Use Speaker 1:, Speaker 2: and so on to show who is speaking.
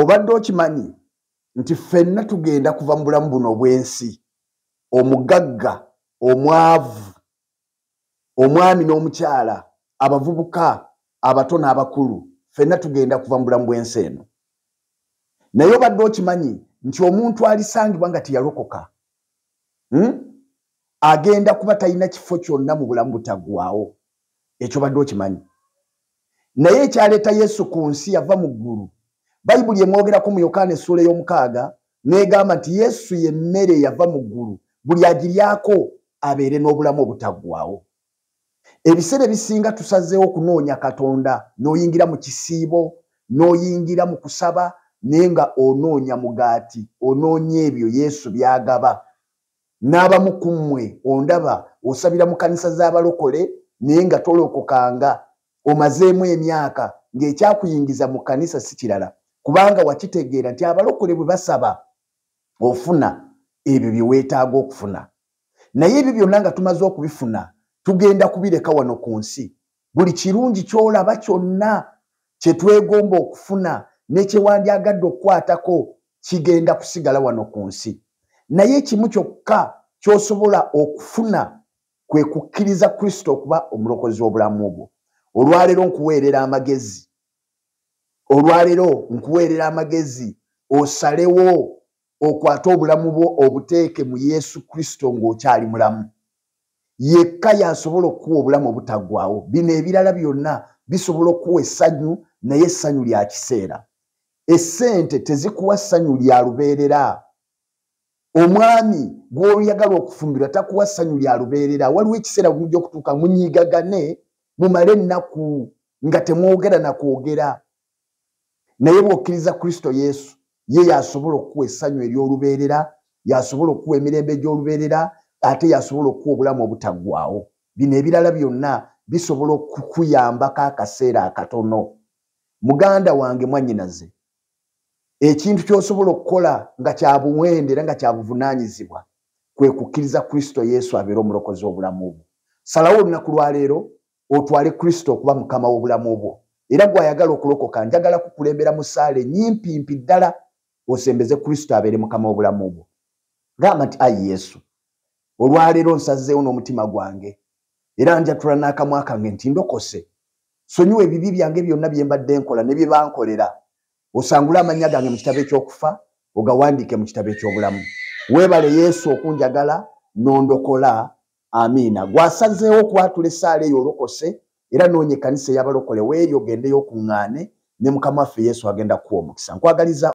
Speaker 1: Obadde okimanyi nti ffenna tugenda kuva mu bulamu buno obw'ensi, omugagga, omwavu, omwami n'omukyala, abavubuka, abato n'abakulu, ffenna tugenda kuva mu bulamu bw'ensi eno. Naye obadde okimanyi nti omuntu alisangibwa nga teyalokoka, agenda kuba talina kifo kyonna mu bulamu butaggwaawo. Ekyo obadde okimanyi? Naye ekyaleeta Yesu ku nsi, yava mu ggulu. Bayibuli emwogerako mu Yokaana essuula ey'omukaaga n'egamba nti Yesu ye mmere eyava mu ggulu, buli agiryako abeere n'obulamu obutaggwaawo. Ebiseera ebisinga tusazeewo okunoonya Katonda, n'oyingira mu kisiibo, n'oyingira mu kusaba, naye nga onoonya mugaati, onoonya ebyo Yesu by'agaba. N'abamu ku mmwe ondaba osabira mu kanisa z'abalokole, naye nga tolokokanga, omazeemu emyaka ng'ekyakuyingiza mu kkanisa si kirala, kubanga wakitegeera nti abalokole bwe basaba ofuna ebyo bye weetaaga okufuna. Naye ebyo byonna nga tumaze okubifuna, tugenda kubireka wano ku nsi. Buli kirungi ky'olaba kyonna kye twegomba okufuna ne kye wandyagadde okukwatako kigenda kusigala wano ku nsi. Naye kimu kyokka ky'osobola okufuna kwe kukkiriza Kristo okuba omulokozi w'obulamu bwo. Olwaleero nkuweerera amagezi, olwaleero nkuweerera amagezi osalewo okwate obulamu bwo obuteeke mu Yesu Kristo ng'okyali mulamu. Yekka y'asobola okukuwa obulamu obutaggwaawo. Bino ebirala byonna bisobola okukuwa essanyu, naye essanyu lya kiseera. Essente tezikuwa ssanyu lya lubeerera. Omwami gw'oyagala okufumbirwa takuwa ssanyu lya lubeerera. Waliwo ekiseera mujja okutuuka munyigagane, mumale ennaku nga temwogera na kwogera. Naye bw'okkiriza Kristo Yesu, ye y'asobola okukuwa essanyu ery'olubeerera, y'asobola okukuwa emirembe egy'olubeerera, ate y'asobola okukuwa obulamu obutaggwaawo. Bino ebirala byonna bisobola okukuyambako akaseera akatono. Muganda wange, mwannyinaze, ekintu ky'osobola okukola nga kya buwendo era nga kya buvunaanyizibwa kwe kukkiriza Kristo Yesu abeere omulokozi w'obulamu bwo. Salawo olunaku lwaleero otwale Kristo okuba mukama w'obulamu bwo. Era gw'ayagala okulokoka, njagala kukulembera mu ssaala enyimpimpi ddala osembeze Kristo abeere mukama w'obulamu bwo. Gamba nti, ayi Yesu, olwaleero nsazeewo n'omutima gwange era njatula n'akamwa kange nti ndokose. Sonyiwa ebibi byange byonna bye mbadde nkola ne bye bankolera. Osangule amannya gange mu kitabo eky'okufa, ogawandiike mu kitabo eky'obulamu. Weebale Yesu okunjagala n'ondokola. Amiina. Gwasazeewo okwatula essaala eyo olokose, era noonya ekkanisa ey'abalokole weeri, ogendeyo okuŋŋaane ne Mukama waffe Yesu, agenda kukuwa omukisa. Nkwagaliza